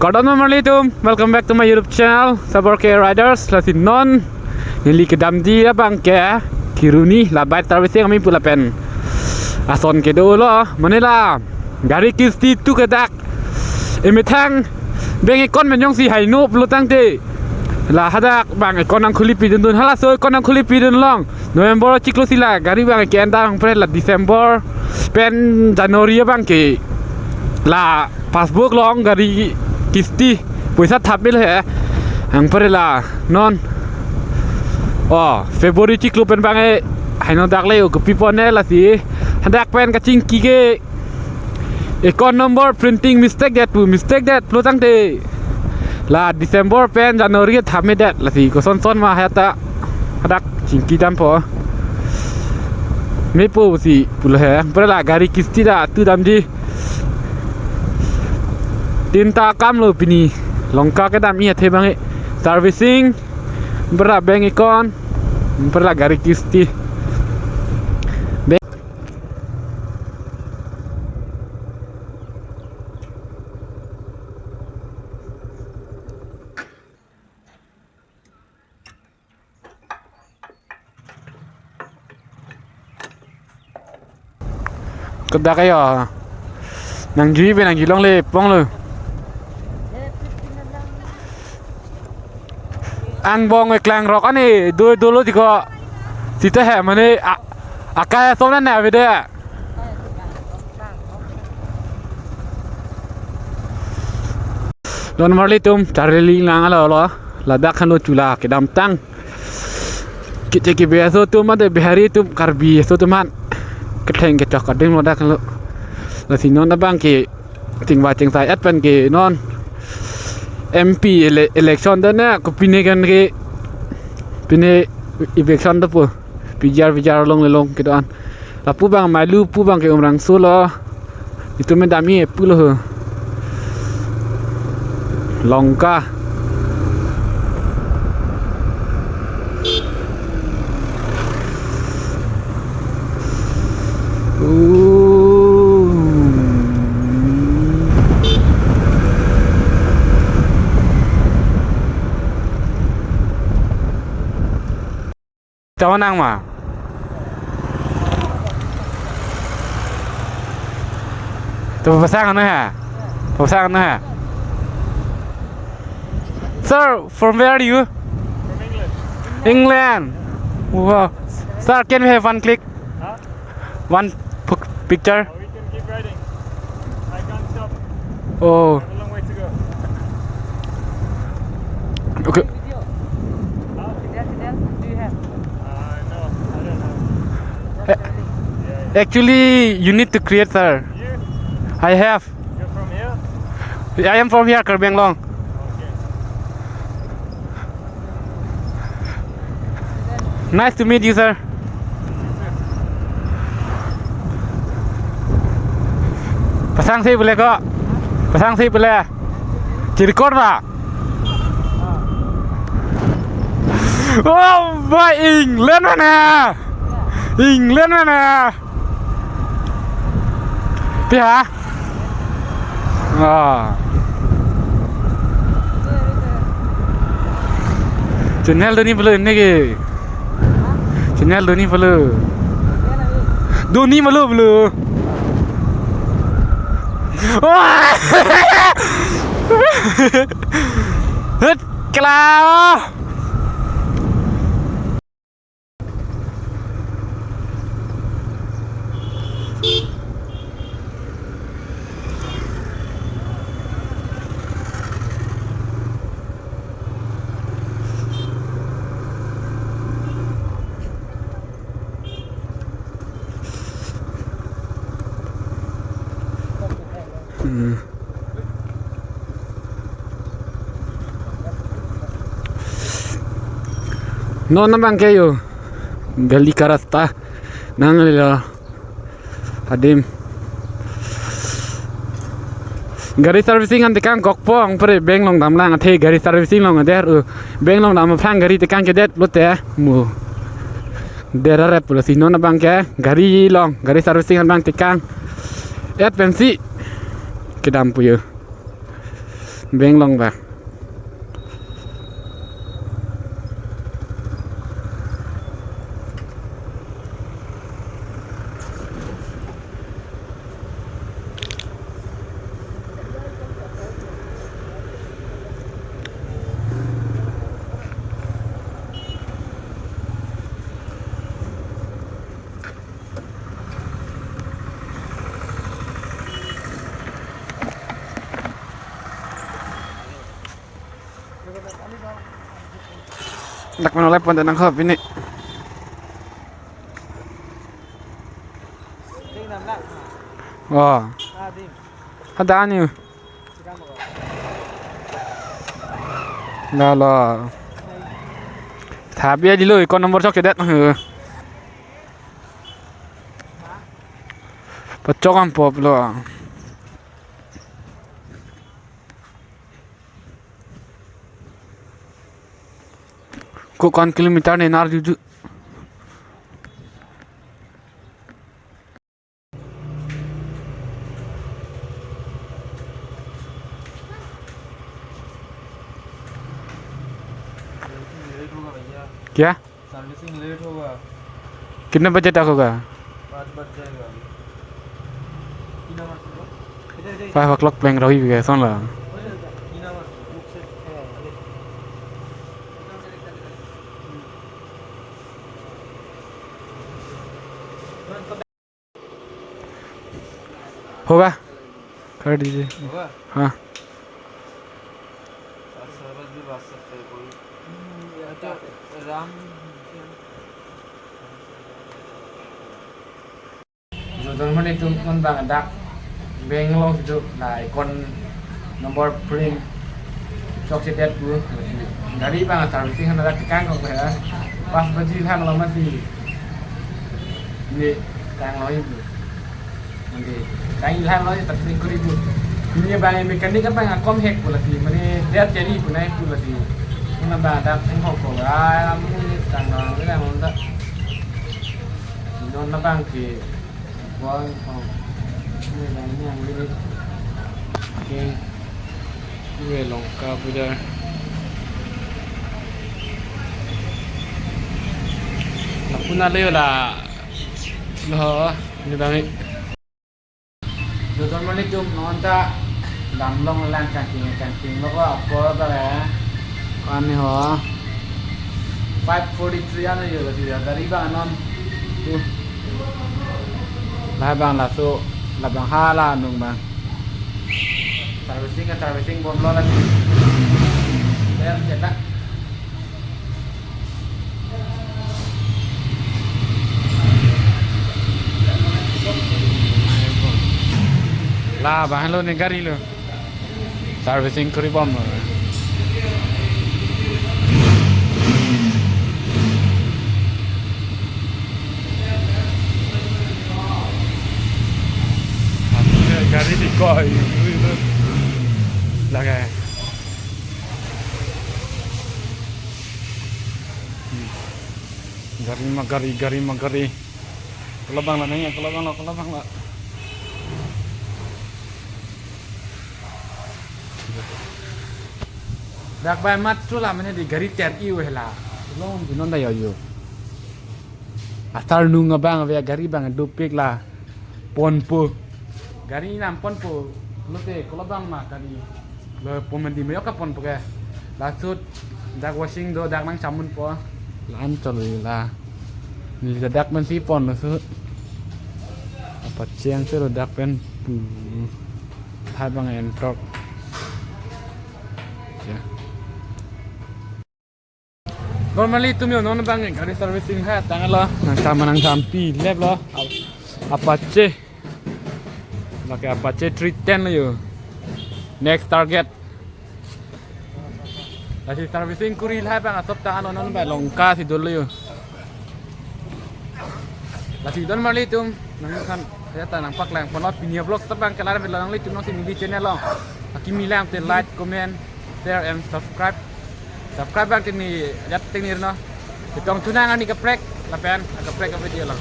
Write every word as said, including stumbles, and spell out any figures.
Kardom marli atum, welcome back to my YouTube channel, Sabor K Riders. Lasi non neli kedamji abang ke Kheroni, la bike servicing ami pu lapen ason kedo lo, mane la gari kisti tu ke dak emethang bank account pen jongsi haino pulotangte, la hadak bank account nangkhuli pidun dun, halaso account nangkhuli pidun long. November chiklo si la gari abang ke-en ta, anpre la December pen January abang ke la passbook along gari kisti poisa thap mil he. Anpre la non, oh, February chiklo pen abang e haino dak le o kopi pon e, lasi hadak pen kachingki ke account number printing mistake det pu, mistake det pulotangte, la December pen January thap me det, lasi koson son ma heta hadak chingki dampo. Mepo si pulo he, anpre la gari kisti ta tu damji. Tinta kam lo pini, Lanka kedam-i athe abang e, servicing, anpre la bank account, anpre la gari kisti. Kedak ayo. Nangji pen nangji longle pong lo. Angbong eklang rok ani do dolo tiko. Sita he mane a-, akai asom na na vede. Non marli atum, charli lang alo lo. Ladak hanu chula kedamtang. Kiche kibe aso atum ade Bihari atum, Karbi aso atum an ketheng kechok ading lo dak lo. Lasi non abang ke chingvai chingsai et pen ke non M P ele-, election do na, kopine kan ke pine eviction dopo, P G R V G R longle long kedo an. Lapu abang mailu pu abang ke Umrangso lo. Itum me dam-i pulo ho. Lanka. Uh. Tahu nang ma? Tu pasang anu ha? Pasang anu ha? Sir, from where are you? From England. England. Wow. Sir, can we have one click? Huh? One p-, picture. Oh, we can keep riding. I can't stop. Oh. I have a long way to go. Okay. Video. Huh? Video, video. Do you have? Uh, no, I don't have. Just, eh, sharing. Yeah, yeah. Actually, you need to create, sir. You? I have. You're from here? I am from here, Karbi Anglong. Okay. Nice to meet you, sir. Pasang si pule ko. Pasang si pule. Chirikor ba. Oh, boy, England mana? England mana? Pi ha? Ah. Channel doni pulo ini ke. Channel doni pulo. Doni pulo pulo. Wah! Hut, kela. Hmm. Non abang ke yo, gali ka rasta nang lelo adim. Gari servicing an tekang kokpo, anpre bank along damlang athe gari servicing along ader u. Bank along dam aphrang gari tekang kedet pulote mu. Dera rep pulo si non abang ke gari along, gari servicing an abang tekang. Et pensi kedam pu yo. Beng long ba. Dak mana lepas dan nangkep ini. Oh. Ada ni. Lalo. Thabi aja lo, ikon nomor chokchedet. Pachok ampoplo. Ko-an kilometer ne nar juju. क्या? Servicing late होगा। कितने बजे तक होगा? पाँच बज जाएगा अभी। Five o'clock pleng rahi bega son la. होगा, कर दीजिए। होगा? हाँ। और सरबत भी बांट सकते हैं कोई। हम्म, ये तो Ram. Donmali atum, non bang dak Bangalore itu la ikon nomor pleng chokchedet pu. Gari bang servicing han dak kang kong ya. Pas baji han lo mati. Ni kang lo ibu. Nanti kang ilhan lo servicing kuri pu. Ni bang mechanic bang akom hek pu lasi. Mane der cheri pu nai pu lasi. Mana bang dak teng hok ko. Ah, mane kang lo ni kang lo dak. Non na bang ke. Bang, oh. Ini bang, ini yang ini. Oke. Ini Lanka punya. Lapuna leo la. Lo, ini bang. Donmali atum, non ta damlong lang kanting kanting lo ko apor ba ya. Kami ho. Five forty-three ano yo, gari bang non. Tu. Lah bang laso, lah bang hala nung bang. Servicing, servicing bomlo lasi. Bayar cetak. Lah bang lo ne gari lo. Servicing kuri bomlo. Gari di koi. Lagi. Hmm. Gari ma gari, gari ma gari. Kalau bang la nanya, kalau bang la, kalau bang la. Dak bai mat tu la mane di gari ter i weh la. Long di non da yo yo. Asar nung abang ave gari bang dopik la. Ponpo. Gari nam ponpo. Lote kalau bang ma gari. Lo pon mandi mayok ka ponpo ke. Lasut dak washing do dak nangchamunpo. La-an chalo la. Neli dak mensi pon lasut. Apa cheng sero dak pen pu. Hai bang entrok. Ya. Donmali atum yo, non bang gari servicing ha tanglo. Nangcham nangchampi lep lo. Apache. Lake Apache three ten lo yo. Next target. Lasi servicing kuri lahai bang asop ta ano non bang Lanka si dolo yo. Lasi donmali atum nangkhan ya ta nangpaklang ponlo pini vlog ta bang kelar velo nanglitum nangsi neli channel lo. Akimi lang te like, comment, share and subscribe. Subscribe bang kini jat ting nir no. Chetong thu nang ani kaprek lapen akaprek ka video lo.